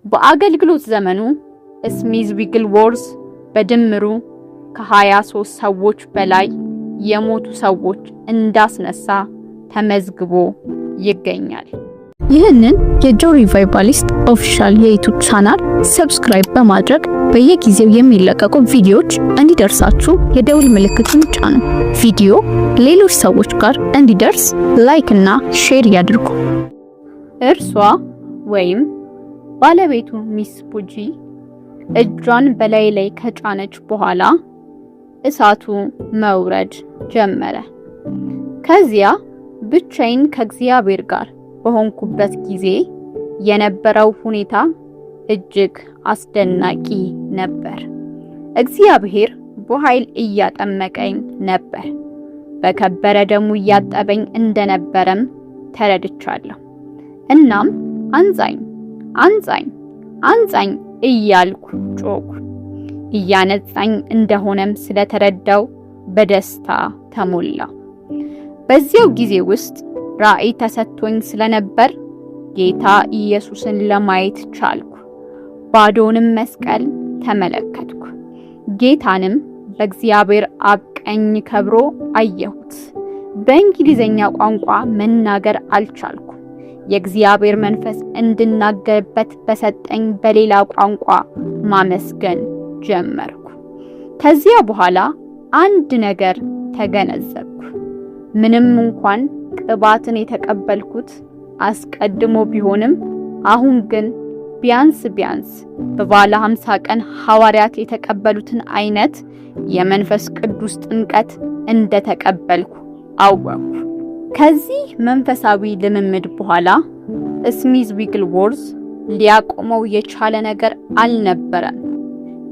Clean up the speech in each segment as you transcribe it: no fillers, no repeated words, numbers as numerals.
በአገልግሎት ዘመኑ ስሚዝ ዊግልዎርዝ በድምሩ ከ23 ሰዎች በላይ የሞቱ ሰዎች እንዳስነሳ ተመዝግቦ ይገኛል። ይህንን የ Joy Revivalist Official የ YouTube channel subscribe በማድረግ በየጊዜው የሚለቀቁ ቪዲዮዎች እንዲደርሳችሁ የደውል ምልክቱን ጫኑ። ቪዲዮ ሌሎች ሰዎች ጋር እንዲደርስ like እና share ያድርጉ። እርሷ ወይም ባለቤቱ ሚስ ፑጂ እጇን በላዬ ላይ ከጫነች በኋላ እሳቱ መውረድ ጀመረ። ከዚያ ብቻዬን ከእግዚአብሔር ጋር በሆንኩበት ጊዜ የነበረው ሁኔታ እጅግ አስደናቂ ነበር። እግዚአብሔር በኃይል እያጠመቀኝ ነበር። በከበረ ደሙ እያጠበኝ እንደነበረም ተረድቻለሁ። እናም አንጻኝ፣ አንጻኝ፣ አንጻኝ እያልኩ ጮኩ። እያነጻኝ እንደሆነም ስለተረዳው በደስታ ተሞላ። በዚያው ጊዜ ውስጥ ራእይ ተሰጥቶኝ ስለነበር ጌታ ኢየሱስን ለማየት ቻልኩ። ባዶንም መስቀል ተመለከትኩ። ጌታንም በእግዚአብሔር አብ ቀኝ ከብሮ አየሁት። በእንግሊዘኛ ቋንቋ መናገር አልቻልኩ። የእግዚአብሔር መንፈስ እንድናገርበት በሰጠኝ በሌላ ቋንቋ ማመስገን ጀመርኩ። ከዚያ በኋላ አንድ ነገር ተገነዘብኩ። ምንም እንኳን ቅባትን የተቀበልኩት አስቀድሞ ቢሆንም፣ አሁን ግን ቢያንስ ቢያንስ በበዓለ 50 ቀን ሐዋርያት የተቀበሉትን አይነት የመንፈስ ቅዱስ ጥምቀት እንደተቀበልኩ አወቅኩ። ከዚህ መንፈሳዊ ልምምድ በኋላ ስሚዝ ዊግልዎርዝ ሊያቆመው የቻለ ነገር አልነበረም።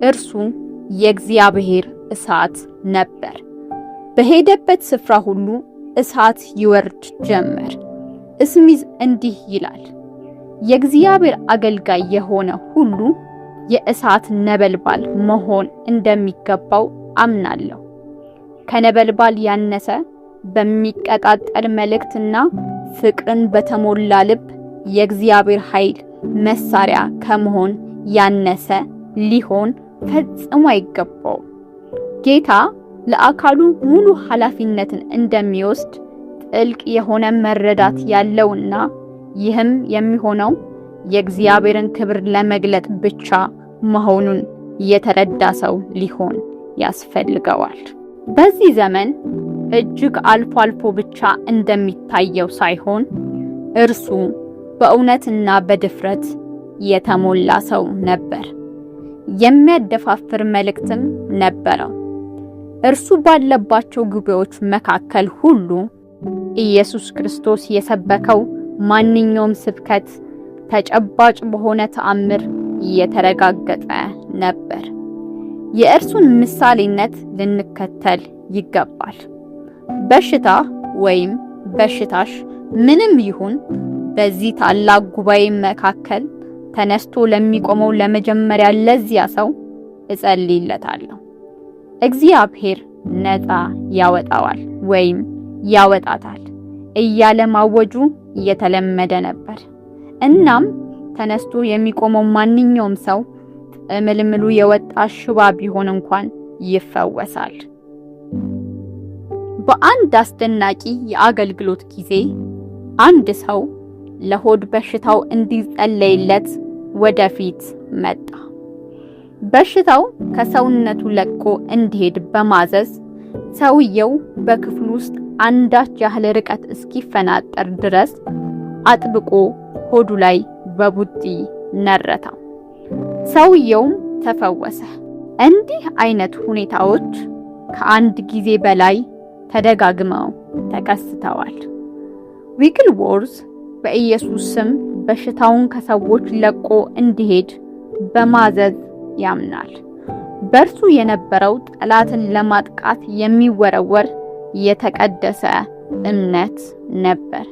እርሱ የእግዚአብሔር እሳት ነበር። በሄደበት ስፍራ ሁሉ እሳት ይወርድ ጀመር። ስሚዝ እንዲህ ይላል፣ የእግዚአብሔር አገልጋይ የሆነ ሁሉ የእሳት ነበልባል መሆን እንደሚገባው አምናለሁ። ከነበልባል ያነሰ በሚቀጣጠል መልእክትና ፍቅርን በተሞላ ልብ የእግዚአብሔር ኃይል መሳሪያ ከመሆን ያነሰ ሊሆን ፈጽሞ አይገባውም። ጌታ ለአካሉ ሙሉ ኃላፊነትን እንደሚወስድ ጥልቅ የሆነ መረዳት ያለውና ይህም የሚሆነው የእግዚአብሔርን ክብር ለመግለጥ ብቻ መሆኑን የተረዳ ሰው ሊሆን ያስፈልገዋል። በዚህ ዘመን እጅግ አልፎ አልፎ ብቻ እንደሚታየው ሳይሆን እርሱ በእውነትና በድፍረት የተሞላ ሰው ነበር። የሚያደፋፍር መልእክትም ነበረው። እርሱ ባለባቸው ጉባኤዎች መካከል ሁሉ ኢየሱስ ክርስቶስ የሰበከው ማንኛውም ስብከት ተጨባጭ በሆነ ተአምር የተረጋገጠ ነበር። የእርሱን ምሳሌነት ልንከተል ይገባል። በሽታ ወይም በሽታሽ ምንም ይሁን በዚህ ታላቅ ጉባኤ መካከል ተነስቶ ለሚቆመው ለመጀመሪያ ለዚያ ሰው እጸልይለታለሁ። እግዚአብሔር ነፃ ያወጣዋል ወይም ያወጣታል እያለ ማወጁ እየተለመደ ነበር። እናም ተነስቶ የሚቆመው ማንኛውም ሰው ጥምልምሉ የወጣ ሽባ ቢሆን እንኳን ይፈወሳል። በአንድ አስደናቂ የአገልግሎት ጊዜ አንድ ሰው ለሆድ በሽታው እንዲጸለይለት ወደፊት መጣ። በሽታው ከሰውነቱ ለቆ እንዲሄድ በማዘዝ ሰውየው በክፍሉ ውስጥ አንዳች ያህል ርቀት እስኪፈናጠር ድረስ አጥብቆ ሆዱ ላይ በቡጢ ነረታው። ሰውየውም ተፈወሰ። እንዲህ አይነት ሁኔታዎች ከአንድ ጊዜ በላይ ተደጋግመው ተከስተዋል። ዊግልዎርዝ በኢየሱስ ስም በሽታውን ከሰዎች ለቆ እንዲሄድ በማዘዝ ያምናል። በእርሱ የነበረው ጠላትን ለማጥቃት የሚወረወር የተቀደሰ እምነት ነበር።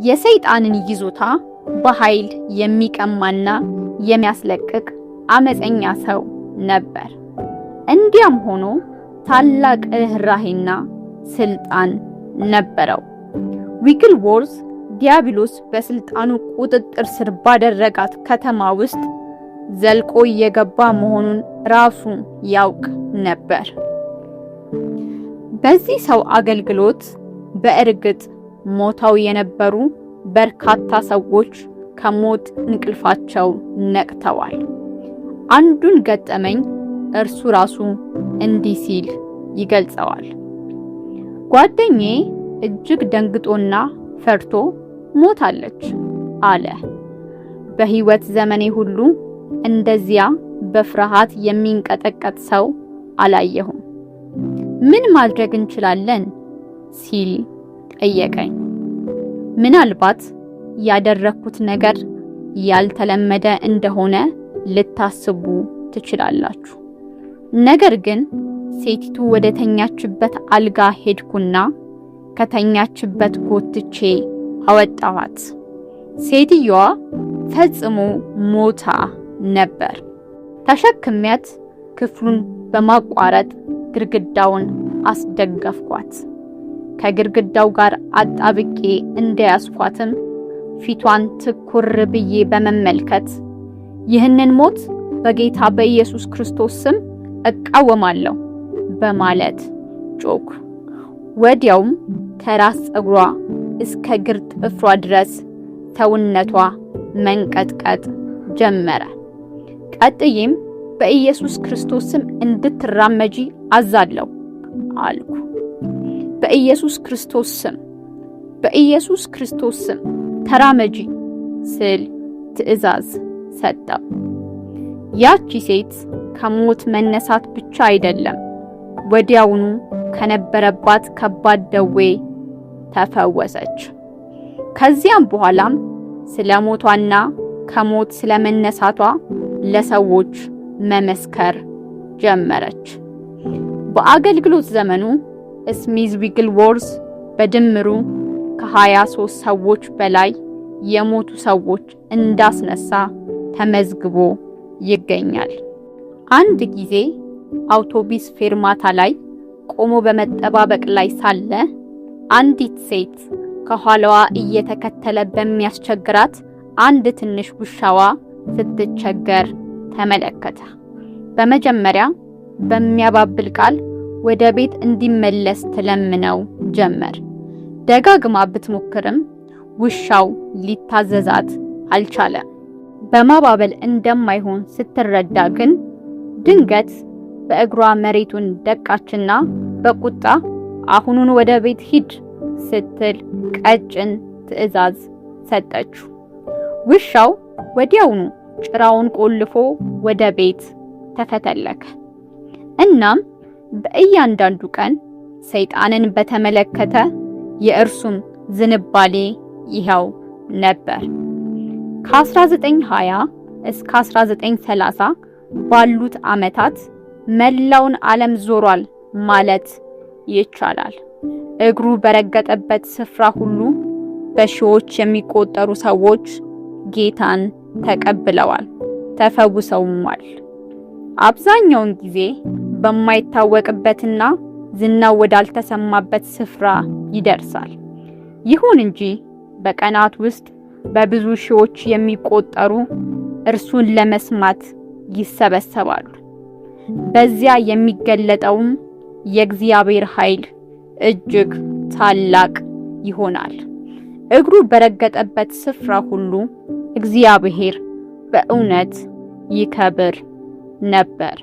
የሰይጣንን ይዞታ በኃይል የሚቀማና የሚያስለቅቅ አመፀኛ ሰው ነበር። እንዲያም ሆኖ ታላቅ ርህራሄና ስልጣን ነበረው። ዊግልዎርዝ ዲያብሎስ በስልጣኑ ቁጥጥር ስር ባደረጋት ከተማ ውስጥ ዘልቆ እየገባ መሆኑን ራሱ ያውቅ ነበር። በዚህ ሰው አገልግሎት በእርግጥ ሞተው የነበሩ በርካታ ሰዎች ከሞት እንቅልፋቸው ነቅተዋል። አንዱን ገጠመኝ እርሱ ራሱ እንዲህ ሲል ይገልጸዋል። ጓደኛዬ እጅግ ደንግጦና ፈርቶ ሞታለች አለ። በሕይወት ዘመኔ ሁሉ እንደዚያ በፍርሃት የሚንቀጠቀጥ ሰው አላየሁም። ምን ማድረግ እንችላለን ሲል ጠየቀኝ። ምናልባት ያደረኩት ነገር ያልተለመደ እንደሆነ ልታስቡ ትችላላችሁ። ነገር ግን ሴቲቱ ወደ ተኛችበት አልጋ ሄድኩና ከተኛችበት ጎትቼ አወጣኋት። ሴትየዋ ፈጽሞ ሞታ ነበር። ተሸክሚያት ክፍሉን በማቋረጥ ግድግዳውን አስደገፍኳት። ከግድግዳው ጋር አጣብቄ እንደያዝኳትም ፊቷን ትኩር ብዬ በመመልከት ይህንን ሞት በጌታ በኢየሱስ ክርስቶስ ስም እቃወማለሁ በማለት ጮኩ። ወዲያውም ከራስ ፀጉሯ እስከ እግር ጥፍሯ ድረስ ሰውነቷ መንቀጥቀጥ ጀመረ። ቀጥዬም በኢየሱስ ክርስቶስ ስም እንድትራመጂ አዛለሁ አልኩ። በኢየሱስ ክርስቶስ ስም፣ በኢየሱስ ክርስቶስ ስም ተራመጂ ስል ትዕዛዝ ሰጠው። ያቺ ሴት ከሞት መነሳት ብቻ አይደለም፣ ወዲያውኑ ከነበረባት ከባድ ደዌ ተፈወሰች። ከዚያም በኋላም ስለ ሞቷና ከሞት ስለመነሳቷ ለሰዎች መመስከር ጀመረች። በአገልግሎት ዘመኑ ስሚዝ ዊግልዎርዝ በድምሩ ከ23 ሰዎች በላይ የሞቱ ሰዎች እንዳስነሳ ተመዝግቦ ይገኛል። አንድ ጊዜ አውቶቢስ ፌርማታ ላይ ቆሞ በመጠባበቅ ላይ ሳለ አንዲት ሴት ከኋላዋ እየተከተለ በሚያስቸግራት አንድ ትንሽ ውሻዋ ስትቸገር ተመለከተ። በመጀመሪያ በሚያባብል ቃል ወደ ቤት እንዲመለስ ትለምነው ጀመር። ደጋግማ ብትሞክርም ውሻው ሊታዘዛት አልቻለም። በማባበል እንደማይሆን ስትረዳ ግን ድንገት በእግሯ መሬቱን ደቃችና በቁጣ አሁኑን ወደ ቤት ሂድ ስትል ቀጭን ትዕዛዝ ሰጠችው። ውሻው ወዲያውኑ ጭራውን ቆልፎ ወደ ቤት ተፈተለከ። እናም በእያንዳንዱ ቀን ሰይጣንን በተመለከተ የእርሱም ዝንባሌ ይኸው ነበር። ከ1920 እስከ 1930 ባሉት ዓመታት መላውን ዓለም ዞሯል ማለት ይቻላል። እግሩ በረገጠበት ስፍራ ሁሉ በሺዎች የሚቆጠሩ ሰዎች ጌታን ተቀብለዋል፣ ተፈውሰውማል። አብዛኛውን ጊዜ በማይታወቅበትና ዝናው ወዳልተሰማበት ስፍራ ይደርሳል። ይሁን እንጂ በቀናት ውስጥ በብዙ ሺዎች የሚቆጠሩ እርሱን ለመስማት ይሰበሰባሉ። በዚያ የሚገለጠውም የእግዚአብሔር ኃይል እጅግ ታላቅ ይሆናል። እግሩ በረገጠበት ስፍራ ሁሉ እግዚአብሔር በእውነት ይከብር ነበር።